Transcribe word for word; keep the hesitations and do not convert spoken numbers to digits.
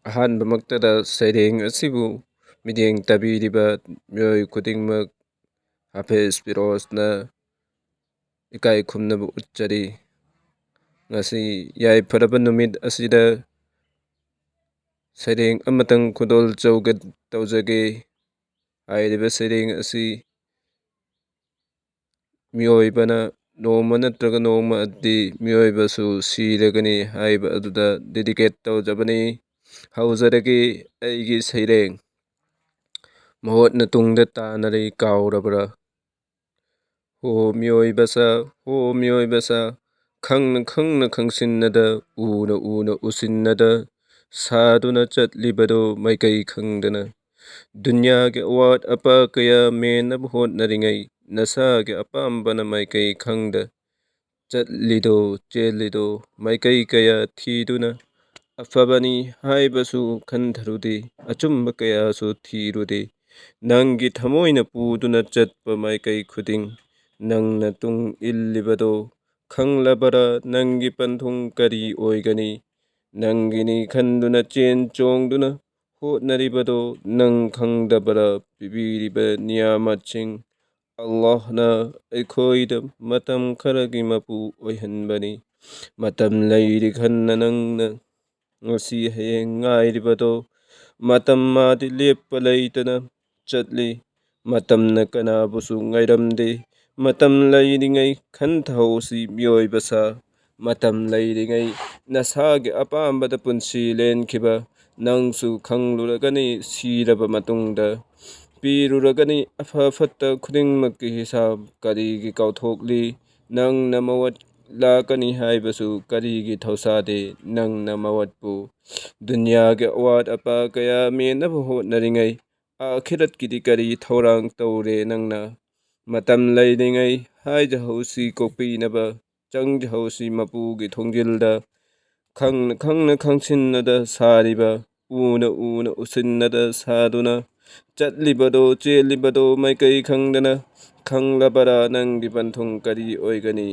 ꯑꯍꯥꯟꯕꯃꯛꯇꯗ ꯁꯩꯔꯦꯡ ꯑꯁꯤꯕꯨ ꯃꯤꯠꯌꯦꯡ ꯇꯥꯕꯤꯔꯤꯕ ꯃꯤꯑꯣꯏ ꯈꯨꯗꯤꯡꯃꯛ ꯍꯥꯐꯤꯖ ꯐꯤꯔꯣꯖꯅ ꯏꯀꯥꯏ ꯈꯨꯝꯅꯕ ꯎꯠꯆꯔꯤ꯫ ꯉꯁꯤ ꯌꯥꯏꯐꯔꯕ ꯅꯨꯃꯤꯠ ꯑꯁꯤꯗ ꯁꯩꯔꯦꯡ ꯑꯃꯇꯪ ꯈꯨꯗꯣꯜ ꯆꯧꯒ-, ꯇꯧꯖꯒꯦ꯫ ꯍꯥꯏꯔꯤꯕ ꯁꯩꯔꯦꯡ ꯑꯁꯤ ꯃꯤꯑꯣꯏꯕꯅ ꯅꯣꯡꯃ ꯅꯠꯇ꯭ꯔꯒ ꯅꯣꯡꯃꯗꯤ ꯃꯤꯑꯣꯏꯕꯁꯨ ꯁꯤꯔꯒꯅꯤ ꯍꯥꯏꯕ ꯑꯗꯨꯗ dedicate ꯇꯧꯖꯕꯅꯤ꯫ ꯍꯧꯖꯔꯒꯦ ꯑꯩꯒꯤ ꯁꯩꯔꯦꯡ꯫ ꯃꯍꯣꯠꯅ ꯇꯨꯡꯗ ꯇꯥꯅꯔꯤ ꯀꯥꯎꯔꯕ꯭ꯔꯥ? ꯍꯣ ꯃꯤꯑꯣꯏꯕ ꯁꯥ, ꯍꯣ ꯃꯤꯑꯣꯏꯕ ꯁꯥ, ꯈꯪꯅ ꯈꯪꯅ ꯈꯪꯁꯤꯟꯅꯗ, ꯎꯅ ꯎꯅ ꯎꯁꯤꯟꯅꯗ, ꯁꯥꯗꯨꯅ ꯆꯠꯂꯤꯕꯗꯣ ꯃꯥꯏꯀꯩ ꯈꯪꯗꯅ꯫ ꯗꯨꯅꯤꯌꯥꯒꯤ ꯑꯋꯥꯠ ꯑꯄꯥ ꯀꯌꯥ ꯃꯦꯟꯅꯕ ꯍꯣꯠꯅꯔꯤꯉꯩ, ꯅꯁꯥꯒꯤ ꯑꯄꯥꯝꯕꯅ ꯃꯥꯏꯀꯩ ꯈꯪꯗ ꯆꯠꯂꯤꯗꯣ, ꯆꯦꯜꯂꯤꯗꯣ, ꯃꯥꯏꯀꯩ ꯀꯌꯥ ꯊꯤꯗꯨꯅ꯫ ꯑꯐꯕꯅꯤ ꯍꯥꯏꯕꯁꯨ ꯈꯟꯊꯔꯨꯗꯦ, ꯑꯆꯨꯝꯕ ꯀꯌꯥꯁꯨ ꯊꯤꯔꯨꯗꯦ꯫ ꯅꯪꯒꯤ ꯊꯃꯣꯏꯅ ꯄꯨꯗꯨꯅ ꯆꯠꯄ ꯃꯥꯏꯀꯩ ꯈꯨꯗꯤꯡ, ꯅꯪꯅ ꯇꯨꯡ ꯏꯜꯂꯤꯕꯗꯣ ꯈꯪꯂꯕꯔꯥ? ꯅꯪꯒꯤ ꯄꯟꯊꯨꯡ ꯀꯔꯤ ꯑꯣꯏꯒꯅꯤ? ꯅꯪꯒꯤꯅꯤ ꯈꯟꯗꯨꯅ ꯆꯦꯟ ꯆꯣꯡꯗꯨꯅ ꯍꯣꯠꯅꯔꯤꯕꯗꯣ ꯅꯪ ꯈꯪꯗꯕꯔꯥ? ꯄꯤꯕꯤꯔꯤꯕ ꯅꯤꯌꯥꯃꯠꯁꯤꯡ ꯑꯜꯂꯥꯍꯅ ꯑꯩꯈꯣꯏꯗ ꯃꯇꯝ ꯈꯔꯒꯤ ꯃꯄꯨ ꯑꯣꯏꯍꯟꯕꯅꯤ꯫ ꯃꯇꯝ ꯂꯩꯔꯤ ꯈꯟꯅ ꯅꯪꯅ ꯉꯁꯤ ꯍꯌꯦꯡ ꯉꯥꯏꯔꯤꯕꯗꯣ, ꯃꯇꯝ ꯃꯥꯗꯤ ꯂꯦꯞꯄ ꯂꯩꯇꯅ ꯆꯠꯂꯤ꯫ ꯃꯇꯝꯅ ꯀꯅꯥꯕꯨꯁꯨ ꯉꯥꯏꯔꯝꯗꯦ꯫ ꯃꯇꯝ ꯂꯩꯔꯤꯉꯩ ꯈꯟꯊꯍꯧꯁꯤ ꯃꯤꯑꯣꯏꯕ ꯁꯥ꯫ ꯃꯇꯝ ꯂꯩꯔꯤꯉꯩ ꯅꯁꯥꯒꯤ ꯑꯄꯥꯝꯕꯗ ꯄꯨꯟꯁꯤ ꯂꯦꯟꯈꯤꯕ ꯅꯪꯁꯨ ꯈꯪꯂꯨꯔꯒꯅꯤ ꯁꯤꯔꯕ ꯃꯇꯨꯡꯗ꯫ ꯄꯤꯔꯨꯔꯒꯅꯤ ꯑꯐ ꯐꯠꯇ ꯈꯨꯗꯤꯡꯃꯛꯀꯤ ꯍꯤꯁꯥꯕ꯫ ꯀꯔꯤꯒꯤ ꯀꯥꯎꯊꯣꯛꯂꯤ? ꯅꯪꯅ ꯃꯋꯠ ꯂꯥꯛꯀꯅꯤ ꯍꯥꯏꯕꯁꯨ ꯀꯔꯤꯒꯤ ꯊꯧꯁꯥꯗꯦ? ꯅꯪꯅ ꯃꯋꯠꯄꯨ ꯗꯨꯅꯤꯌꯥꯒꯤ ꯑꯋꯥꯠ ꯑꯄꯥ ꯀꯌꯥ ꯃꯦꯟꯅꯕ ꯍꯣꯠꯅꯔꯤꯉꯩ, ꯑꯥꯈꯤꯔꯠꯀꯤꯗꯤ ꯀꯔꯤ ꯊꯧꯔꯥꯡ ꯇꯧꯔꯦ ꯅꯪꯅ? ꯃꯇꯝ ꯂꯩꯔꯤꯉꯩ ꯍꯥꯏꯖꯍꯧꯁꯤ ꯀꯣꯛꯄꯤꯅꯕ, ꯆꯪꯖꯍꯧꯁꯤ ꯃꯄꯨꯒꯤ ꯊꯣꯡꯖꯤꯜꯗ꯫ ꯈꯪꯅ ꯈꯪꯅ ꯈꯪꯁꯤꯟꯅꯗ ꯁꯥꯔꯤꯕ, ꯎꯅ ꯎꯅ ꯎꯁꯤꯟꯅꯗ ꯁꯥꯗꯨꯅ ꯆꯠꯂꯤꯕꯗꯣ, ꯆꯦꯜꯂꯤꯕꯗꯣ ꯃꯥꯏꯀꯩ ꯈꯪꯗꯅ, ꯈꯪꯂꯕꯔꯥ ꯅꯪꯒꯤ ꯄꯟꯊꯨꯡ ꯀꯔꯤ ꯑꯣꯏꯒꯅꯤ?